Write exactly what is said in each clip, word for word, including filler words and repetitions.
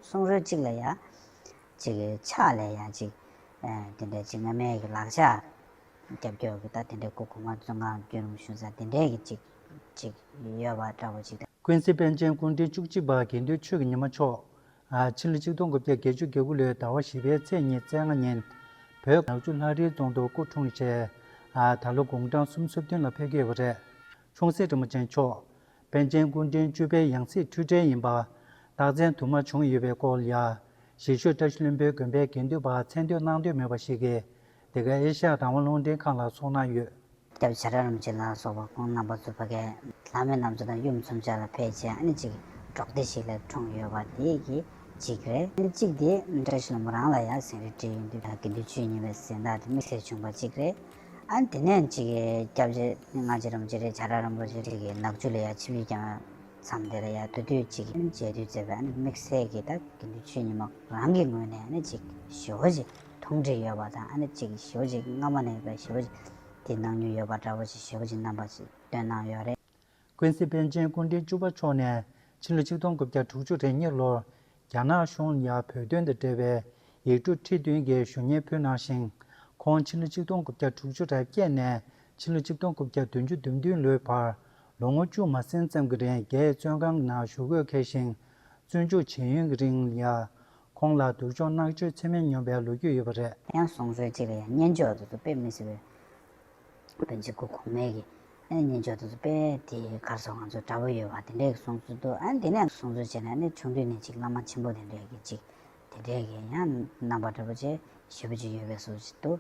གསུང་རོལ་གཅིག་ལ་ཡ་ཅིག་ཕྱག་ལ་ཡ་ཅིག་ཨ་དེ་འདྲ་ཅིག་སྔ་མའི་གི་ལག་ཆ་རྒྱབ་སྐྱོར་གི་ད་དེ་འདྲའི་སྐུ་གོང་མ་བཙོན་ཁང་བསྐྱོད་རུང་ཞུ་ས་དེ་འདྲའི་གི་ཅིག་ཅིག་ཡོད་པ་འདྲ་པོ་ཅིག་དང་། ཀུན་གཟིགས་པཎ་ཆེན་སྐུ་ཕྲེང་བཅུ་གཅིག་པ་དགེ་འདུན་ཆོས་ཀྱི་ཉི་མ་མཆོག་ཕྱི་ལོ་ཆིག་སྟོང་དགུ་བརྒྱ་བརྒྱད་ཅུ་གྱ་དགུ་ལོའི་ཟླ་བ་བཞི་པའི་ཚེས་ཉི་ཤུ་རྩ་ལྔ་ཉིན་བོད་ནག་ཆུ་ལྷ་རིའི་རྫོང་དུ་སྐུ་འཁྲུངས་རྗེས་ད་ལོ་དགུང་གྲངས་སུམ་ཅུ་སོ་བདུན་ལ་ཕེབས་ཀྱི་ཡོད་པ་རེད། ཆུང་སྲིད་རིན་པོ་ཆེ་མཆོག་པཎ་ཆེན་སྐུ་ཕྲེང་བཅུ་པའི་ཡང་སྲིད་འཁྲུལ་བྲལ་ཡིན་པ་རྟགས་མཚན་དུ་མ་བྱུང་ཡོད་པའི་སྐོར་ལ་ཡ་གཞིས་བཞུགས་བཀྲ་ཤིས་ལྷུན་པོའི་དགོན་པའི་དགེ་འདུན་པ་མཚན་བསྟོད་གནང་འདོད་མེད་པ་ཞིག་གིས་འདི་ག་ཨེ་ཤ་ཡ་དང་བ་རླུང་འཕྲིན་ཁང་ལ་ཚོགས་གནང་ཡོད། སྐྱབས་རྗེ་བྱ་བྲལ་རིན་པོ་ཆེ་ལ་སོགས་པ་ཁོང་རྣམ་པ་ཚོ་ཕ་གའི་ལྷ་མོ་རྣམ་ཚོ་དང་ཡུམ་མཚོན་ཆ་ལ་ཕེབས་བྱས་ཨ་ནི་གཅིག་འབྲོག་སྡེ་ཞིག་ལ་འཁྲུངས་ཡོད་པ་དེ་གི་གཅིག་རེད། ཨ་ནི་གཅིག་དེ་བཀྲ་ཤིས་ལྷུན་པོ་རང་ལ་ཡང་ཟིན་བྲིས་བྲིས་ཡོང་དུས་དགེ་འདུན་ཆོས་ཉི་མའི་གཟེངས་རྟགས་དེ་དམིགས་བསལ་བྱུང་བ་གཅིག་རེད། ཨ་ནི་དེ་ནས་གཅིག་སྐྱབས་རྗེ་སྔ་རྗེ་རིན་པོ་ཆེ་རེད། བྱ་བྲལ་རིན་པོ་ཆེ་རེད་གི་ནག་ཆུ་ལ་ཡང་ཆིབས་བསྒྱུར་བསྐྱངས་མཚམས་དེ་ལ་ཡང་དུས་དུས་གཅིག་ཨ་ནི་མཇལ་དུས་མཛད་པའི་ཨ་ནི་དམིགས་བསལ་གི་ད་དགེ་འདུན་ཆོས་ཉི་མ་རང་གི་ངོས་ནས་ཨ་ནི་གཅིག་ཞེ་པོ་ཅིག་མཐོང་བསྒྲིགས་ཡོད་པ་དང་ཨ་ནི་གཅིག་ཞེ་པོ་ཅིག་སྔ་མ་ནས་ཡོད་པའི་ཞེ་པོ་ཅིག་དེ་གནང་མྱོང་ཡོད་པ་འདྲ་པོ་ཞིག་ཞེ་པོ་ཅིག་རྣམ་པ་ཞིག་སྟོན་གནང་ཡོད་རེད། ཀུན་གཟིགས་པཎ་ཆེན་སྐུ་ཕྲེང་བཅུ་པ་མཆོག་ནས་ཕྱི་ལོ་ཆིག་སྟོང་དགུ་བརྒྱ་དྲུག་ཅུ་རེ་གཉིས་ལོར་རྒྱ་ནག་གཞུང་ལ་བོད་དོན་དང་འབྲེལ་བའི་ཡིག་འབྲུ་ཁྲི་བདུན་གྱི་ཞུ་སྙན་ཕུལ་གནང་ཞིང་། ཁོང་ཕྱི་ལོ་ཆིག་སྟོང་དགུ་བརྒྱ་དྲུག་ཅུ་རེ་བརྒྱད་ནས་ཕྱི་ལོ་ཆིག་སྟོང་དགུ་བརྒྱ་བདུན་ཅུ་དོན་བདུན་ལོའི་བར་ལོ་ངོ་བཅུ་མ་ཟིན་ཙམ་གྱི་རིང་རྒྱའི་བཙོན་ཁང་ནང་བཞུགས་དགོས་འཁེལ་ཞིང་། བཙོན་འཇུག་བྱེད་ཡུན་གྱི་རིང་ལ་ཡ་ཁོང་ལ་སྡུག་སྦྱོང་མནར་གཅོད་ཚད་མེད་མྱོང་བའི་ལོ་རྒྱུས་ཡོད་པ་རེད། ཡང་གསུང་སྲོལ་གཅིག་ལ་ཡང་སྙན་ཅོག་དེ་ཚོ་དཔེ་མི་སྲིད་པའི་པཎ་ཆེན་སྐུ་གོང་མའི་གི་ཨ་ནི་སྙན་ཅོག་དེ་ཚོ་དཔེ་དེ་གར་སོང་ང་ཚོ་འདྲ་པོ་ཡོད་པ་དེ་འདྲའི་གི་གསུང་ཚུལ་འདུག་ཨ་ནི་དེ་ནས་གསུང་ཚུལ་བྱས་ན་ཨ་ནི་ཆུང་དུས་ནས་ཅིག་བླ་མ་ཆེན་པོ་དེ་འདྲའི་གི་ཅིག་དེ་འདྲའི་གི་ཡང་རྣམ་པ་འདྲ་པོ་ཅིག་ཞེ་པོ་ཅིག་ཡོད་པའི་བཟོ་ཅིག་འདུག་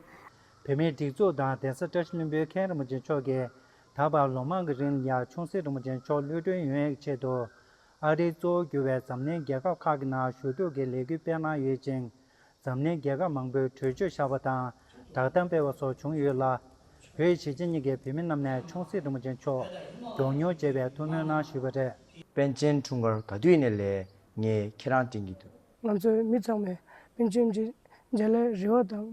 བོད་མིའི་སྒྲིག་འཛུགས་དང་གདན་ས་བཀྲ་ཤིས་ལྷུན་པོའི་མཁན་རིན་པོ་ཆེ་མཆོག་གིས་ད་བར་ལོ་མང་གི་རིང་ལ་ཡ་ཆུང་སྲིད་རིན་པོ་ཆེ་མཆོག་གློད་གྲོལ་ཡོང་ཡག་ཆེད་དུ་ཨ་རིའི་གཙོ་བོ་གྱུར་བའི་འཛམ་གླིང་རྒྱལ་ཁབ་ཁག་གི་ནང་ཞུ་གཏུག་གི་ལས་འགུལ་སྤེལ་གནང་ཡོད་ཅིང་། འཛམ་གླིང་རྒྱལ་ཁབ་མང་པོས་གྲོས་ཆོད་བཞག་པ་དང་བསྒྲགས་གཏམ་སྤེལ་བ་སོགས་བྱུང་ཡོད་ལ། བོད་གཞིས་བྱེས་གཉིས་ཀྱི་བོད་མི་རྣམས་ནས་ཆུང་སྲིད་རིན་པོ་ཆེ་མཆོག་མགྱོགས་མྱུར་མཇལ་བའི་ཐུགས་སྨོན་གནང་ཞུས་པ་རེད། པཎ་ཆེན་འཁྲུངས་སྐར་ག་དུས་ཡིན་ནའི་ལས་ངས་ཁྱེད་རང་དྲན་གྱི་འདུག་ང་ཚོའི་མི་ཚང་མས་པཎ་ཆེན་མཇལ་ལའི་རེ་བ་དང་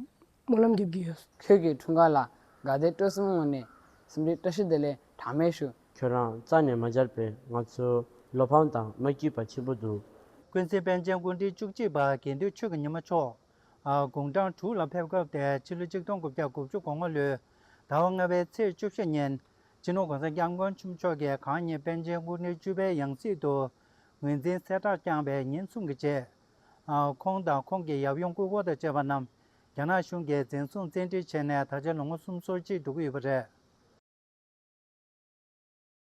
སྨོན་ལམ་རྒྱབ་ཀྱི་ཡོད། ཁྱོད་ཀྱི་འཁྲུངས་སྐར་ལ་དགའ་དད་སྤྲོ་གསུམ་ངོས་ནས་འཚམས་འདྲི་བཀྲ་ཤིས་བདེ་ལེགས་གྲངས་མེད་ཞུ། ཁྱོད་རང་རྩ་ནས་མ་མཇལ་བས་ང་ཚོ་བློ་ཕམ་དང་མ་སྐྱིད་པ་ཆེན་པོ་འདུག་ཀུན་གཟིགས་པཎ་ཆེན་སྐུ་ཕྲེང་བཅུ་གཅིག་པ་དགེ་འདུན་ཆོས་ཀྱི་ཉི་མ་མཆོག་དགུང་གྲངས་དྲུག་ལ་ཕེབས་སྐབས་དེ་ཕྱི་ལོ་ཆིག་སྟོང་དགུ་བརྒྱ་དགུ་བཅུ་གོ་ལྔ་ལོའི་ཟླ་བ་ལྔ་པའི་ཚེས་བཅུ་བཞི་ཉིན་སྤྱི་ནོར་༸གོང་ས་༸སྐྱབས་མགོན་ཆེན་པོ་མཆོག་གིས་གང་ཉིད་པཎ་ཆེན་སྐུ་ཕྲེང་བཅུ་པའི་ཡང་སྲིད་དུ་ངོས་འཛིན་གསལ་བསྒྲགས་བསྐྱངས་པའི་ཉིན་གསུམ་གྱི་རྗེས། ཁོང་དང་ཁོང་གི་ཡབ་ཡུམ་སྐུ་འཁོར་དང་བཅས་པ་རྣམས་རྒྱ་ནག་གཞུང་གིས་འཛིན་བཟུང་བཙན་ཁྲིད་བྱས་ནས་ད་ཆ་ལོ་ངོ་སུམ་ཅུ་སོ་གཅིག་འགྲོ་གི་ཡོད་པ་རེད།